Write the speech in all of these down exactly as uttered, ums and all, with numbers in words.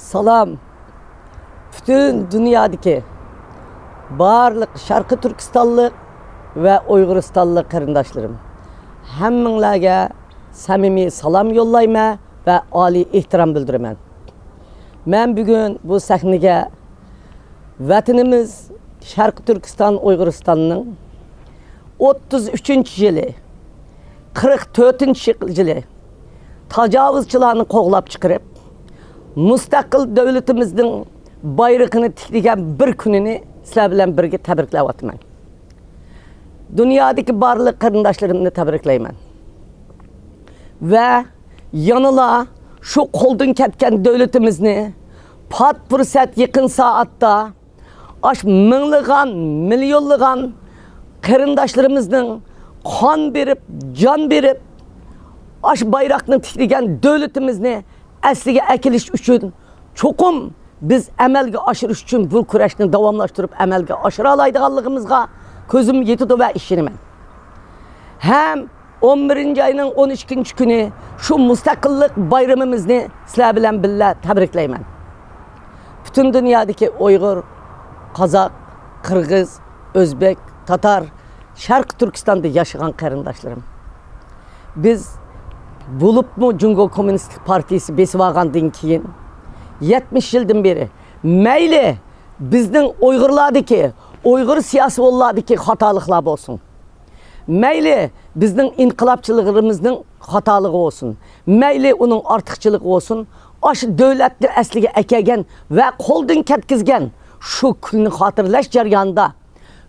سالام! پۈتۈن دۇنيادىكى بارلىق شەرقىي تۈركىستانلىق ۋە ئۇيغۇرىستانلىق قېرىنداشلىرىم، ھەممىڭلارگە سەمىمىي سالام يوللايمەن ۋە ئالىي ئېھتىرام بىلدۈرىمەن. مەن بۈگۈن بۇ سەھنىگە ۋەتىنىمىز شەرقىي تۈركىستان ئۇيغۇرىستاننىڭ ئوتتۇز ئۈچىنچى يىلى، قىرىق تۆتىنچى يىلى تاجاۋۇزچىلارنى قوغلاپ چىقىرىپ، مۇستەقىل دۆلىتىمىزنىڭ بايرىقىنى تىكلىگەن بىر كۈنىنى سىلەر بىلەن بىرگە تەبرىكلەۋاتىمەن. دۇنيادىكى بارلىق قېرىنداشلىرىمنى تەبرىكلەيمەن. ۋە يەنىلا شۇ قولدىن كەتكەن دۆلىتىمىزنى پات پۇرسەت يېقىن سائەتتە ئاش مىڭلىغان، مىليونلىغان قېرىنداشلىرىمىزنىڭ قان بېرىپ، جان بېرىپ، ئاش بايراقنى تىكلىگەن دۆلىتىمىزنى ئەسلىگە ئەكېلىش ئۈچۈن چوقۇم بىز ئەمەلگە ئاشۇرۇش ئۈچۈن بۇ كۈرەشنى داۋاملاشتۇرۇپ ئەمەلگە ئاشۇرالايدىغانلىقىمىزغا كۆزۈم يېتىدۇ ۋە ئىشىنىمەن. ھەم ئون بىرىنچى ئاينىڭ ئون ئىككىنچى كۈنى شۇ مۇستەقىللىق بايرىمىمىزنى سىلەر بىلەن بىللە تەبرىكلەيمەن. پۈتۈن دۇنيادىكى ئۇيغۇر، قازاق، قىرغىز، ئۆزبېك، تاتار، شەرقىي تۈركىستاندا ياشىغان قېرىنداشلىرىم، بىز بولۇپمۇ جۇڭگو كوممۇنىستىك پارتىيىسى بېسىۋالغاندىن كېيىن يەتمىش يىلدىن بېرى مەيلى بىزنىڭ ئۇيغۇرلاردىكى، ئۇيغۇر سىياسىيونلاردىكى خاتالىقلار بولسۇن، مەيلى بىزنىڭ ئىنقىلابچىلىقىمىزنىڭ خاتالىقى بولسۇن، مەيلى ئۇنىڭ ئارتۇقچىلىقى بولسۇن، ئاشۇ دۆلەتنى ئەسلىگە ئەكەلگەن ۋە قولدىن كەتكۈزگەن شۇ كۈننى خاتىرىلەش جەريانىدا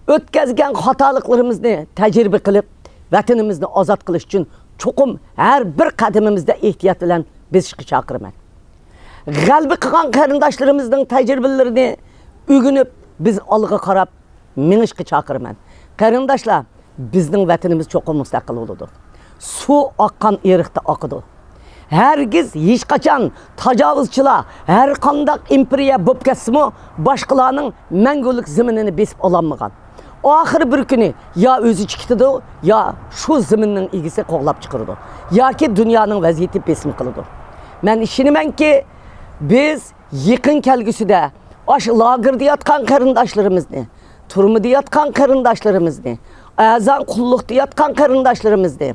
ئۆتكەزگەن خاتالىقلىرىمىزنى تەجرىبە قىلىپ، ۋەتىنىمىزنى ئازاد قىلىش ئۈچۈن چوقۇم ھەر بىر قەدىمىمىزدە ئېھتىيات بىلەن بېسىشقا چاقىرىمەن. غەلىبە قىلغان قېرىنداشلىرىمىزنىڭ تەجرىبىلىرىنى ئۆگىنىپ، بىز ئالغا قاراپ مېڭىشقا چاقىرىمەن. قېرىنداشلار، بىزنىڭ ۋەتىنىمىز چوقۇم مۇستەقىل بولىدۇ. سۇ ئاققان ئېرىقتا ئاقىدۇ. ھەرگىز ھېچقاچان تاجاۋۇزچىلار ھەر قانداق ئىمپېرىيە بولۇپ كەتسىمۇ، باشقىلارنىڭ مەڭگۈلۈك زېمىنىنى بېسىپ ئالالمىغان. ئاخىرى بىر كۈنى يا ئۆزى چىقىدۇ، يا شۇ زېمىننىڭ ئىگىسى قوغلاپ چىقىرىدۇ، ياكى دۇنيانىڭ ۋەزىيىتى بېسىم قىلىدۇ. مەن ئىشىنىمەنكى، بىز يېقىن كەلگۈسىدە ئاشۇ لاگېردا ياتقان قېرىنداشلىرىمىزنى، تۈرمىدە ياتقان قېرىنداشلىرىمىزنى، ئەرزان قۇللۇقتا ياتقان قېرىنداشلىرىمىزنى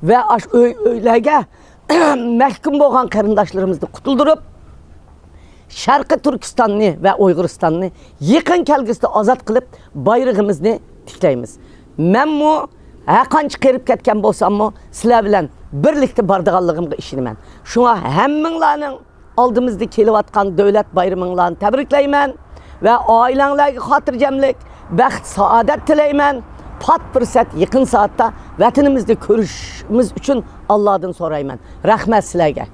ۋە ئاشۇ ئۆي-ئۆيلەرگە مەھكۇم بولغان قېرىنداشلىرىمىزنى قۇتۇلدۇرۇپ، شەرقىي تۈركىستاننى ۋە ئۇيغۇرىستاننى يېقىن كەلگۈسىدە ئازاد قىلىپ، بايرىقىمىزنى تىكلەيمىز. مەنمۇ ھەرقانچە قېرىپ كەتكەن بولساممۇ، سىلەر بىلەن بىرلىكتە بارىدىغانلىقىمغا ئىشىنىمەن. شۇڭا ھەممىڭلارنىڭ ئالدىمىزدا كېلىۋاتقان دۆلەت بايرىمىڭلارنى تەبرىكلەيمەن ۋە ئائىلەڭلارگە خاتىرجەملىك، بەخت، سائادەت تىلەيمەن. پات پۇرسەت يېقىن سائەتتە ۋەتىنىمىزدە كۆرۈشۈشىمىز ئۈچۈن ئاللادىن سورايمەن. رەھمەت سىلەرگە.